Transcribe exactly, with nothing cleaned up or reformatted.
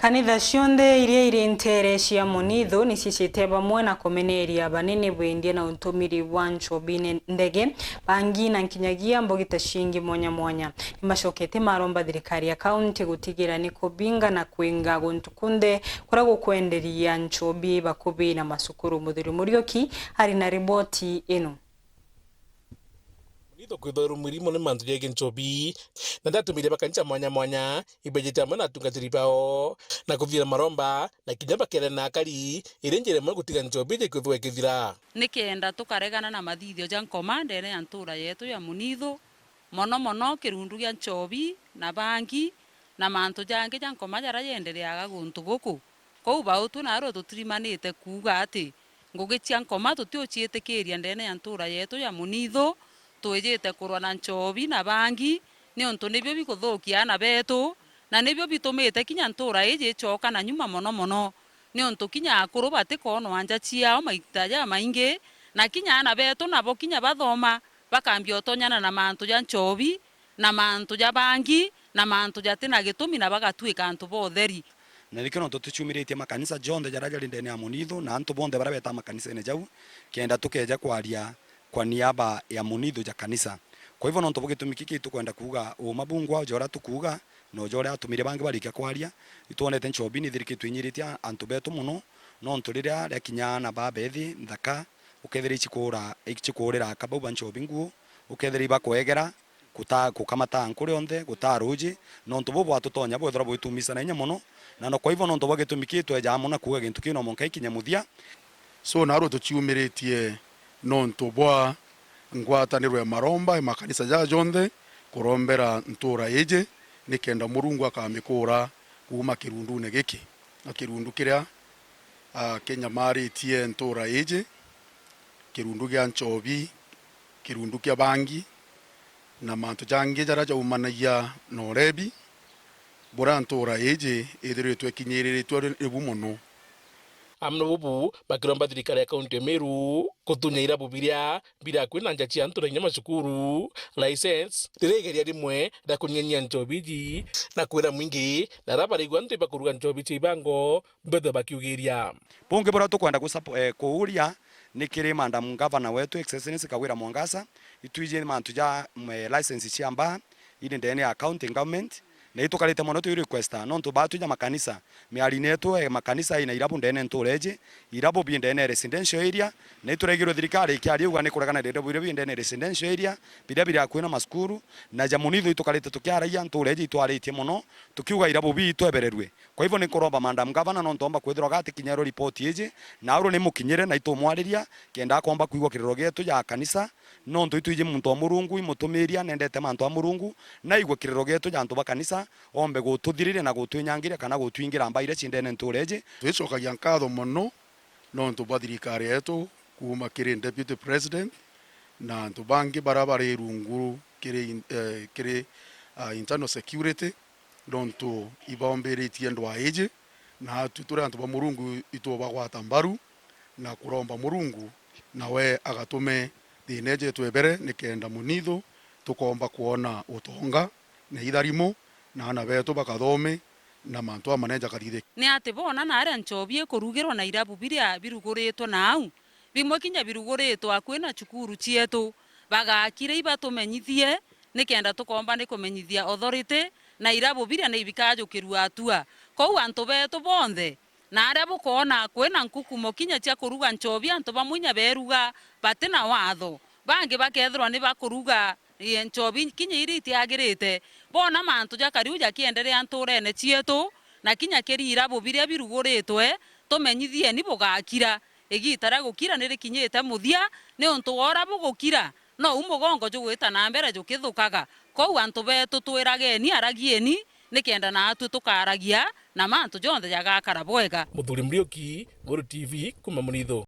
Kanitha cionthe iria iri nteere cia Munithu ni cicite bamwe na kumeneria banene bwendia na utumiri bwa nchobi ne-, ndege, bangi na nkinyagia mbogi ta cingi mwanya mwanya. Ni macokete maromba thirikari ya kaunti gutigira ni kubinga na kwinga guntu kunthe kuria gukwenderia nchobi bakubi na macukuru. Muthuri Muriuki ari na riboti ino. Munithu kwithwa irumwiri mono ni mantu jegie nchobi, na ndatumire makanisa mwanya mwanya ibejete amwe na atungatiri bao na kuthira maromba, na kinya bakere na akari, iri njira imwe gutiga nchobi iji kwithwa ikithira. Nikenda tukaregana na mathithio ja nkoma ndene ya ntuura yetu ya Munithu, mono mono kirundu gia nchobi na bangi na mantu jangi ja nkoma jaria jendereaga guntu guku. Kou bautwe naarua tutirimanite kuuga ati ngugi cia nkoma tutiuciitikiria ndene ya ntuura yetu ya Munithu, twijite kurwa na nchobi na bangi, niuntu nibio bikuthukia aana betu, na nibio bitumite kinya ntuura iji icoka na nyuma mono mono, niuntu kinya akuru batikoonwa nja ciao maita jamaingi, na kinya aana betu nabo kinya bathoma, bakambia utonyana na mantu ja nchobi, na mantu ja bangi, na mantu jati na gitumi, na bagatuika antu ba utheri. Na nikio nontu tuciumiritie makanisa jonthe jaria jari ndene ya Munithu, na antu bonthe baria betaa makanisene jau, kenda tukeja kwaria kwa niaba ya Munithu ja kanisa. Kwa hivyo, nontu bwa gitumi kiki, tukwenda kuuga uuma bungwa ja uria tukuuga, na ja uria atumire bangi barikia kwaria, itwonete nchobi ni ithirikitwe inyiritie antu betu mono, nontu riria riakinya aana ba bethi nthaka, ukethira icikuura, icikuurira aka bau ba nchobi nguu, ukethira ibakwegera, guta-, gukamata nkuri onthe, gutaa ruuji, na untu buu bwatutonya bwethirwa bwituumisa na inya mono, na no kwa hivyo nontu bwa gitumi kii tweejaa mono na kuuga gintu kii no mwanka ikinye muthia. So, naarua tuciumiritie nontu bwa ngwataniro ya maromba ya makanisa jaa jonthe kurombera ntuura iiji, nikenda Murungu akamikuura kuuma kirundune giki, na kirundu kiria, ah, kinyamaritie ntuura iiji, kirundu gia nchobi, kirundu kia bangi, na mantu jangi jaria jaumanagia na urebi, buria ntuura iiji ithiritwe ikinyiriritwe ri-, ribu mono. Amwe na bubu, bakiromba thirikari ya kaunti ya Meru gutunya irabu biria biri akui na nja cia antu na inya macukuru license, riria igeria rimwe ria kunyianyia nchobi iji, na kwira mwingi na aria baraigua antu ibakuruga nchobi cia ibango, mbethwe bakiugiria. Bungi buria tukwenda gusapo-, eh, kuuria ni kiri Madam Governor wetu, Excellency Kawira Mwangaza, itwiji mantu ja, mm, eh, license cia mbaa iri ndene ya county government, na itukarite mono twi requesta, nontu baa twija makanisa, miarine yetu, eh, makanisa ina irabu ndene ntuura iji, irabu bi ndene ya residential area, na ituraigirwe thirikari ikiaria iuga ni kuregana na irabu biria bi ndene ya residential area, biria biri akui na macukuru, na ja Munithu itukarite tukiaragia ntuura iji itwaritie mono, tukiuga irabu bi itwebererue. Kwa hivyo, ni nkuromba Madam Governor, nontu omba kwithirwa gatikinyerwa ripoti iji, na aru ni mukinyire na itumwariria, kenda akomba kwigua kiriro gietu ja kanisa, nontu itwiji muntu wa Murungu, imutumiria, nendete mantu a Murungu, na aigue kiriro gietu ja antu ba kanisa, ombe gututhiriria na gutwinyangiria kana gutwingira mbaa iria ci ndene ntuura iji. Twicokagia nkatho mono nontu bwa thirikari yetu kuuma kiri Deputy President na antu bangi baria bari rungu kiri in-, eh, kiri, ah, internal security, nontu ibombiritie ndwaa iji, na atwi turi antu ba Murungu itubagwata mbaru na kuromba Murungu, nawe agatume thiina iji itwebere, nikenda Munithu tukomba kwona utonga na itharimo, na aana betu bakathome, na mantu amanene jakathithike. Ni ati boona na aria nchobi ikurugirwa na irabu biria biruguritwe na au, bimwe kinya biruguritwe akui na cukuru cietu, bagakira ibatumenyithie, nikenda tukomba ni kumenyithia authority na irabu biria ni ibikajukirua atua. Kou antu betu bonthe, na aria bukoona kwina nkukumo kinya cia kuruga nchobi, antu bamwe inya beruga bati na watho, bangi bakethirwa ni bakuruga, ii, nchobi kinya iria itiagirite. Boona mantu jakari u jakienderea ntuurene cietu, na kinya kiri irabu biria biruguritwe, tumenyithieni bugakira. Igiita ria gukira ni rikinyite muthia, niuntu wa uria bugukira, nou mugongo jugwita na mbere jukithukaga. Kou antu betu twirageni, aragieni, nikenda naatwi tukaragia, na mantu jonthe jagakara bwega. Muthuri Muriuki, Meru T V, kuuma Munithu.